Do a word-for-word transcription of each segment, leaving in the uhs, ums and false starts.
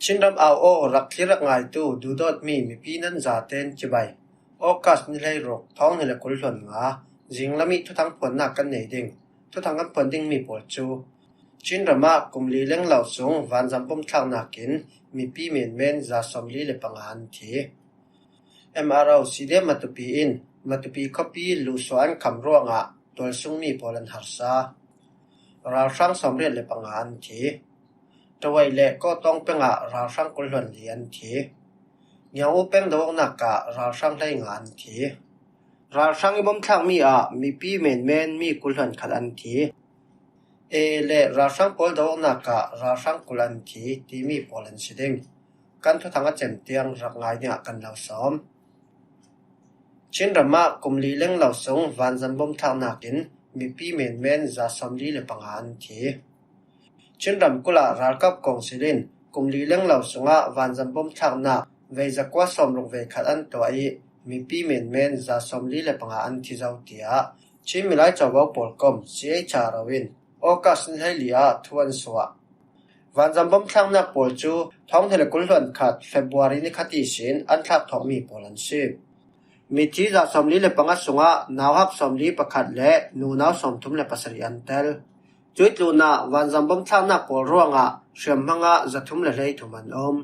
Chinram au aw rak thlir rak ngaitu duhdawtmi mipi nan zaten cibai. August ni hleiruk, thawng hnih le kul hluan nga, zinglam i thuthang phuannak kan nei ding. Thuthang kan phuan dingmi pawl cu Chinram ah kum li lenglo sung vanzam bomthlaknak in mipi menmen za sawmli le panga an thi. M R O C D M Matupi in Matupi khuapi luhsuah an kham ruangah tualsungmi pawl an harsa. Ralhrang sawmriat le panga an thi. Tawai le Kawtawng pengah ralhrang kul hluan li an thi. Ngiangu peng do-awknak ah ralhrang hleinga an thi. Ralhrang i bomthlakmi ah mipi menmen mi kul hluan khat an thi. A le ralhrang pawl do-awknak ah ralhrang kul an thi timi pawl an si ding. Kan thuthang a cem tiang rak ngai dingah kan lo sawm. Chinram ah kum li lenglo sung vanzam bomthlaknak in mipi menmen za sawmli le panga an thi. Chinram kul ah ralkap kawngsil in kum li lenglo sungah vanzam bomthlaknak vei zakua sawmruk vei khat an tuah i mipi menmen za sawmli le panga an thi zo, tiah Chin Milai Covo Pawlkom, C H R O, in August ni hleili ah thu an suah. Vanzam bomthlaknak pawl cu thawng hnih le kul hluan khat February ni khat ihsin an thlak thawkmi pawl an si. Mithi za sawmli le panga sungah nauhak sawmli pakhat le nunau sawmthum le pasarih an tel. Cuih tlunah vanzam bomthlaknak pawl ruangah hriamhmang ah zathum le hleithum an um.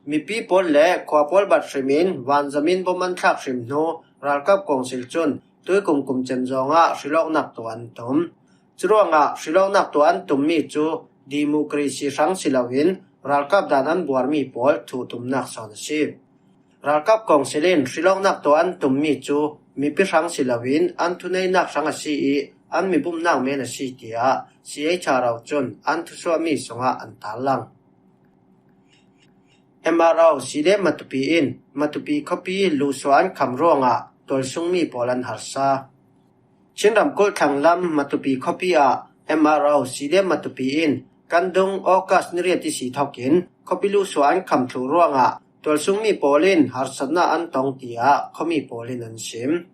Mipi pawl le khua pawl bat hrim in vanzam in bom an thlak hrim hnu ralkap kawngsil cun tuikum kum cem zawngah hrilawknak tuah an tum. Curuangah hrilawknak tuah an tummi cu democracy hrang si loin ralkap dan an buarmi pawl thuhtumnak sawn a si. Ralkap kawngsil in hrilawknak tuah an tummi cu mipi hrang si loin an thuneihnak hrang a si i an mibumnak men a si, tiah C H R O cun an thusuahmi sungah an tarlang. M R O C D M Matupi in Matupi khuapi luhsuah an kham ruangah tualsungmi pawl an harsa. Chin ramkulh thlanglam Matupi khuapi ah M R O C D M Matupi in kan dung August ni riat ihsi thokin khuapi luhsuah an kham thluh ruangah tualsungmi pawl in harsatnak an tong, tiah khuami pawl in an sim.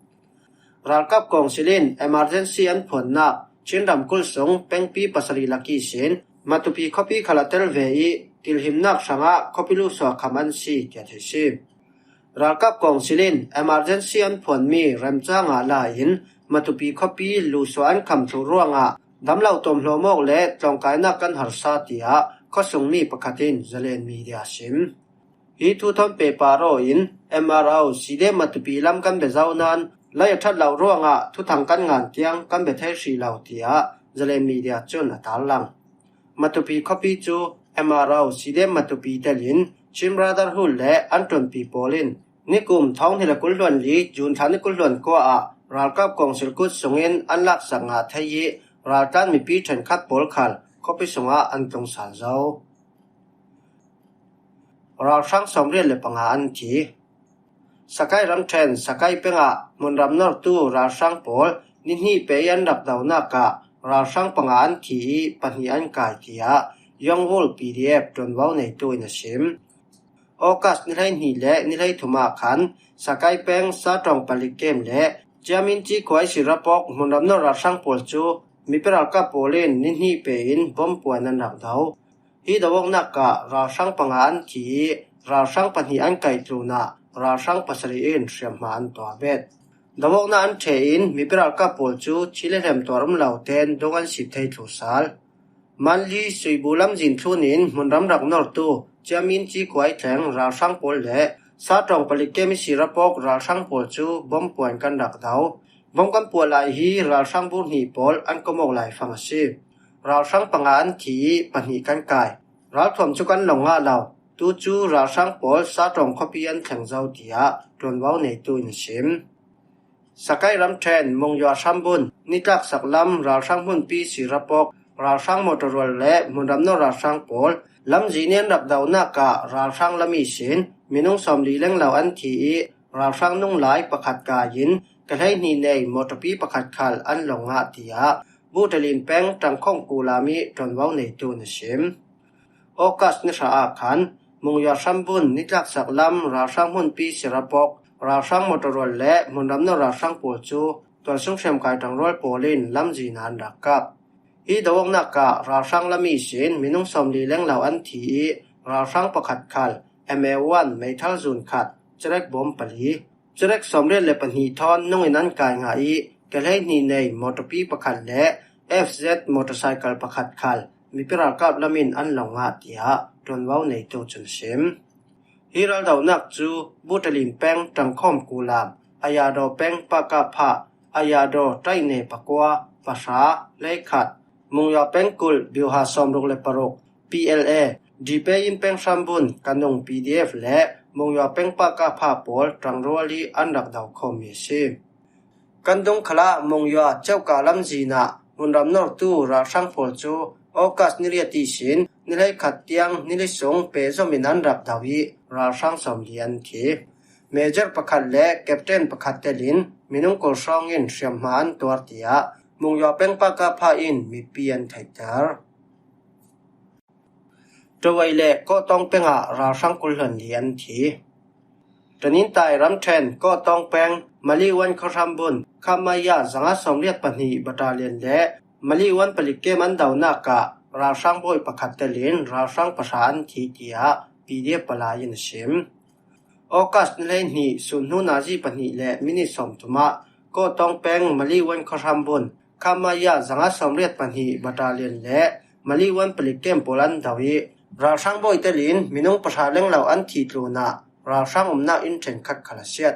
Ralkap kawngsil in emergency an phuannak Chin ramkulh sung pengpi pasarih lak ihsin Matupi khuapi khal a tel ve i tilhimnak hrangah khuapi luhsuah kham an si, tiah theih si. Ralkap kawngsil in emergency an phuanmi remcang ah la in Matupi khuapi luhsuah an kham thluh ruangah damlo tuamhlawm awk le tlawngkainak kan harsa, tiah khuasungmi pakhat in Zalen Media a sim. Hi thu thawn pehpar aw in M R O C D M Matupi lam kan bia zo nain lai a ṭhat lo ruangah thuthang kan ngan tiang kan bia thei hrih lo, tiah Zalen Media cun a tarlang. Matupi khuapi cu M R O C D M Matupi telin Chin Brotherhood le an ṭuanpi pawl in nikum thawng hnih le kul hluan li June thla ni kul hluan kua ah ralkap kawngsil kut sungin an laksak ngah thei i raltlan mipi ṭhenkhat pawl khal khuapi sungah an tlung sal zo. Ralhrang sawmriat le panga an thi. Sakai ramṭhen Sakai pengah hmunram nortu ralhrang pawl ni hnih pe i an rak donak ah ralhrang panga an thi i pahnih an kai, tiah Young Wolf P D F ṭuanvo neitu in a sim. August ni hleihnih le ni hleithum ah khan Sakai peng Satawng palik kem le Ciaminci khua i sirapawk hmunram nor ralhrang pawl cu mipi ralkap pawl in ni hnih pe in bom puan an rak do. Hi do-awknak ah ralhrang panga an thi i ralhrang pahnih an kaih tlunah ralhrang pasarih in hriamhma an tuah bet. Do-awknak an ṭheh in mipi ralkap pawl cu thi le hlem tuar um lo tein dung an sip thei thlu sal. Manli Suibu lamzin thlun in hmunram rak nortu Ciaminci khua i thleng ralhrang pawl le Satawng palik kem i sirapawk ralhrang pawl cu bom puan kan rak do. Bom kan puah lai hi ralhrang bur hnih pawl an kom awk lai fang a si. Ralhrang panga an thi i pahnih kan kai. Ralthuam cu kan lawng ngah lo. Tu cu ralhrang pawl Satawng khuapi an thleng zo, tiah ṭuanvo neitu in a sim. Sakai ramṭhen Mungyua hrambun nitlaksak lam ralhrang hmunpi sirapawk ralhrang motor rual le hmunram nor ralhrang pawl lamzin i an rak donak ah ralhrang lam ihsin minung sawmli lenglo an thi i ralhrang nunglai pakhat kai in ke hleihnih nei motorpi pakhat khal an lawng ngah, tiah Buhtalin peng Ṭangkhawng kulam i ṭuanvo neitu in a sim. August ni hra ah khan Mungyua hrambun nitlaksak lam ralhrang hmunpi sirapawk ralhrang motor rual le hmunram nor ralhrang pawl cu tualsung hriamkai ṭangrual pawl in lamzin ah an rak kap. Hi do-awknak ah ralhrang lam ihsin minung sawmli lenglo an thi i ralhrang pakhat khal, M A one meithal zun khat, cherek bawm pali, cherek sawmriat le pahnih thawn nungin an kai ngah ih, ke hleihnih nei mawtawpi pakhat le F Z motorcycle pakhat khal mipi ralkap lamin an lo ngah, tiah ṭuanvo neitu cun a sim. Hi raldohnak cu Butalin peng ṭangkhawm kulam, Ayadaw peng Pakapha, Ayadaw ṭaihne pakua, pahra, hleikhat, Mungyaw peng kulh, Biuha sawmruk le paruk, P L A, Dipeyin peng hrambun, Kanung P D F le Mungyaw peng Pakapha pawl ṭangrual ih an rak do khawmmi a si. Kan dung khalah Mungyaw Ceuka lamzin ah hmunram nortu ralhrang pawl cu August ni riat ihsin ni hleikhat tiang ni li sung pehzom in an rak do ih ralhrang sawmli an thi. Major pakhat le captain pakhat telin minung kul hrawng in hriamhma an tuar, tiah Mungyaw peng Pakapha in mipi an theihter. Ṭawai le Kawhtawng peng ah ralhrang kul hluan li an thi. Ṭanintai ramṭhen Kawhtawng peng Maliwan khuahram bun Khamaya zanga sawmriat pahnih battalion le Maliwan palik kem an donak ah ralhrang bawi pakhat telin ralhrang pahra an thi, tiah P D F palai in a sim. August ni hleihnih sun hnu nazi pahnih le minit sawmthum ah Kawhtawng peng Maliwan khuahram bun Khamaya zanga sawmriat pahnih battalion le Maliwan palik kem pawl an do ih ralhrang bawi telin minung pahra lenglo an thi tlunah ralhrang umnak inn ṭhenkhat khal a siat.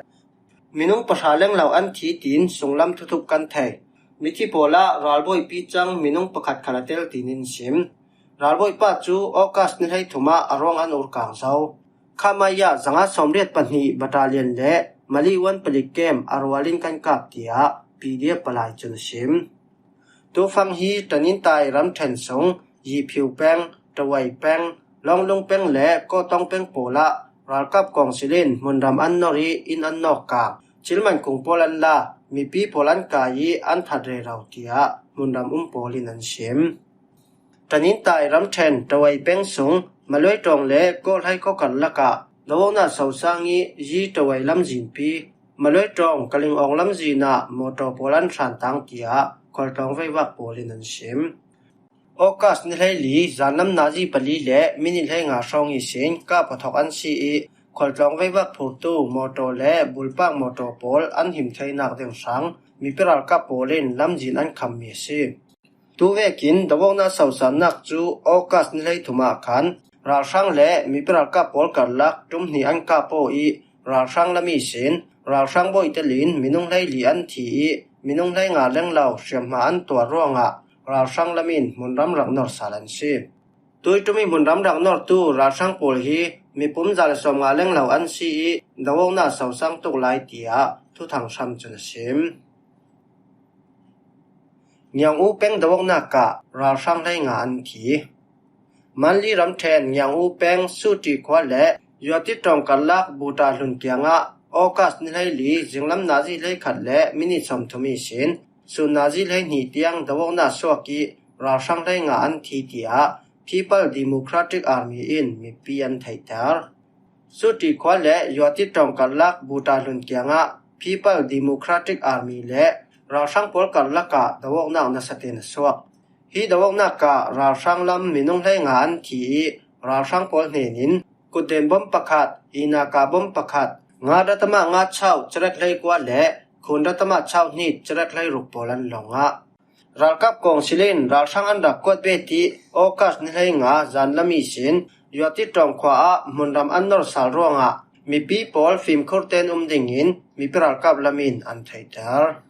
Minung pahra lenglo an thi tiin sunglam thuthup kan thei. Mithi pawl ah ralbawipi cang minung pakhat khal a tel tiin in sim. Ralbawipa cu August ni hleithum ah a ruang an urkang zo. Khamaya zanga sawmriat pahnih battalion le Maliwan palik kem a rual in kan kap, tiah P D F palai cun a sim. Tufang hi Ṭanintai ramṭhen sung Yiphiu peng, Ṭawai peng, Lawnglung peng le Kawhtawng peng pawl ah ralkap kawngsil in hmunram an nor ih inn an nawk kang, cilman kung pawl an la, mipi pawl an kai ih an that rero, tiah hmunram um pawl in an sim. Ṭanintai ramṭhen Ṭawai peng sung Maluai ṭawng le Kawlhai khuakarlak ah dovona sosang ih yi Ṭawai lamzinpi Maluai ṭawng Kalingawng lamzin ah mawtaw pawl an hrantang, tiah khualtlawng veivak pawl in an sim. August ni hleili zanlam nazi pali le minit hleinga hrawng ihsin kap a thawk an si ih khualtlawng veivak phurtu mawtaw le bulpak mawtaw pawl an him theinak ding hrang mipi ralkap pawl in lamzin an khammi a si. Tuvekin dovona sosannak cu August ni hleithum ah khan ralhrang le mipi ralkap pawl karlak ṭum hnih an kap aw ih ralhrang lam ihsin ralhrang bawi telin minung hleili an thi ih minung hleinga lenglo hriamhma an tuar ruangah ralhrang lam in hmunram rak nor sal an si. Tuiṭum ih hmunram rak nortu ralhrang pawl hi mipum za le sawmnga lenglo an si ih dovona sosang tuk lai, tiah Thuthang Hram cun a sim. Ngiang U peng dovoknak ah ralhrang hleinga an thi. Manli ramṭhen Ngiang U peng Suti khua le Yuati ṭawng karlak Buta hlun kiangah August ni hleili zinglam nazi hleikhat le minit sawmthum ihsin sun nazi hleihnih tiang dovoknak suak ih ralhrang hleinga an thi, tiah People Democratic Army in mipi an theihter. Suti khua le Yuati ṭawng karlak Buta hlun kiangah People Democratic Army le ralhrang pawl karlak ah dovoknak nasa tein a suak. Hi dovoknak ah ralhrang lam minung hleinga an thi ih ralhrang pawl hnenin kutden bom pakhat, inaka bom pakhat, nga datama nga chauh cherek hleikua le khun datama chauh hnit cherek hleiruk pawl an lo ngah. Ralkap kawngsil in ralhrang an rak kuat bet ih August ni hleinga zanlam ihsin Yuati ṭawng khua ah hmunram an nor sal ruangah mipi pawl fimkhur tein um dingin mipi ralkap lam in an theihter.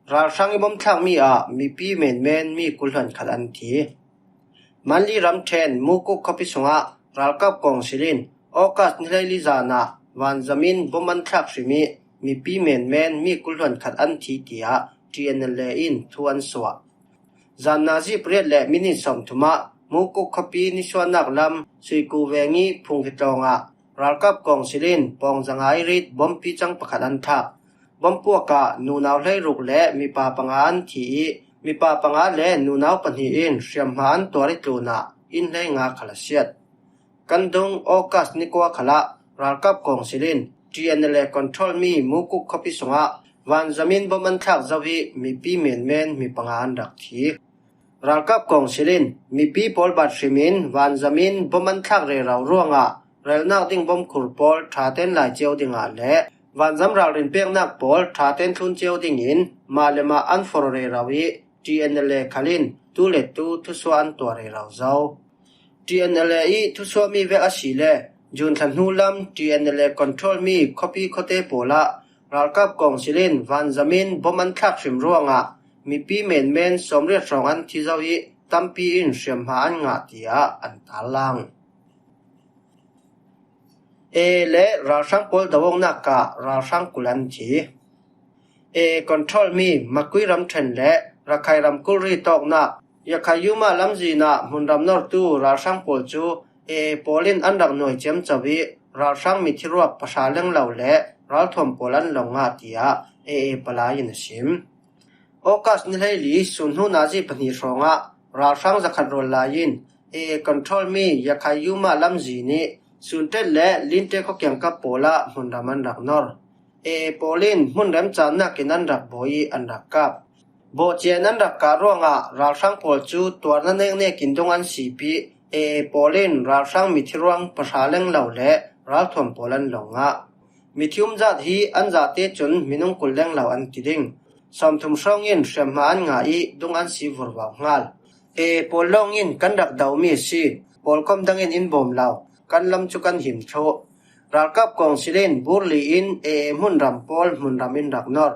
Ralhrang ih bomthlakmi ah mipi menmen mi kul hluan khat an thi. Manli ramṭhen Mukuk khuapi sungah ralkap kawngsil in August ni hleili zan ah vanzam in bom an thlak hrim ih mipi menmen mi kul hluan khat an thi, tiah T N L A in thu an suah. Zan nazi pariat le minit sawmthum ah Mukuk khuapi nisuahnak lam Suiku veng ih Phungkhi tlawng ah ralkap kawngsil in pawng zanga ih rit bompi cang pakhat an thlak. Bompuak ah nunau hleiruk le mipa panga an thi ih mipa panga le nunau pahnih in hriamhma an tuar ih tlunah inn hleinga khal a siat. Kan dung August ni kua khalah ralkap kawngsil in T N L A control mi Mukuk khuapi sungah vanzam in bom an thlak zo ih mipi menmen mi panga an rak thi. Ralkap kawngsil in mipi pawl bat hrimin vanzamin bom an thlak rero ruangah relnak ding bomkhur pawl ṭha ten lai cio dingah le vanzam ralrin peknak pawl ṭha ten thlun cio dingin mah le mah an for rero ih T N L A khal in tu le tu thusuah an tuah rero zo. T N L A ih thusuahmi vek a si le June thla hnu lam T N L A control mi khuapi khuate pawlah ralkap kawngsil in vanzamin bom an thlak hrim ruangah mipi menmen sawmriat hrawng an thi zo ih tampi in hriamhma an ngah, tiah an tarlang. A A le ralhrang pawl do-awknak ah ralhrang kul an thi. A A control mi Makui ramṭhen le Rakhine ramkulh ri tawknak Yakhai Yuma lamzin ah hmunram nortu ralhrang pawl cu A A pawl in an rak nuai ciamco ih ralhrang mithiruak pahra lenglo le ralthuam pawl an lawng ngah, tiah A A palai in a sim. August ni hleili sun hnu nazi pahnih hrawngah ralhrang zakhat rawl lai in A A control mi Yakhai Yuma lamzin ih Suntet le Linte khua kiangkap pawl ah hmunram an rak nor. A A pawl in hmun remcannak in an rak bawi ih an rak kap. Bawhcia in an rak kah ruangah ralhrang pawl cu tuarna neknek in dung an sip ih A A pawl in ralhrang mithiruang pahra lenglo le ralthuam pawl an lawng ngah. Mithium zat hi an zahte cun minung kul lenglo an ti ding. Sawmthum hrawng in hriamhma an ngah ih dung an sip vurvo hngal. A A pawl lawng in kan rak domi a si. Pawlkom dang in in bawm lo. Kan lam cu kan him thluh. Ralkap kawngsil in Burli in A A hmunram pawl hmunram in rak nor.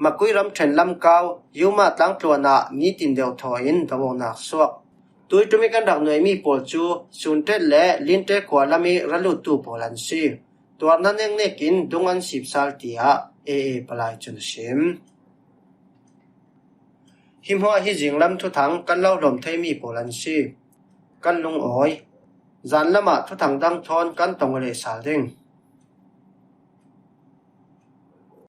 Makui ramṭhen lamkau Yuma tlangtluan ah nitin deuh thaw in do-awknak suak. Tuiṭum ih kan rak nuaimi pawl cu Suntet le Linte khua lam ih ra luttu pawl an si. Tuarna neknek in dung an sip sal, tiah A A palai cun a sim. Hi hmuah hi zinglam thuthang kan lo lawm theimi pawl an si. Kan lungawi. Zanlam ah thuthang dang thawn kan tong aw leh sal ding.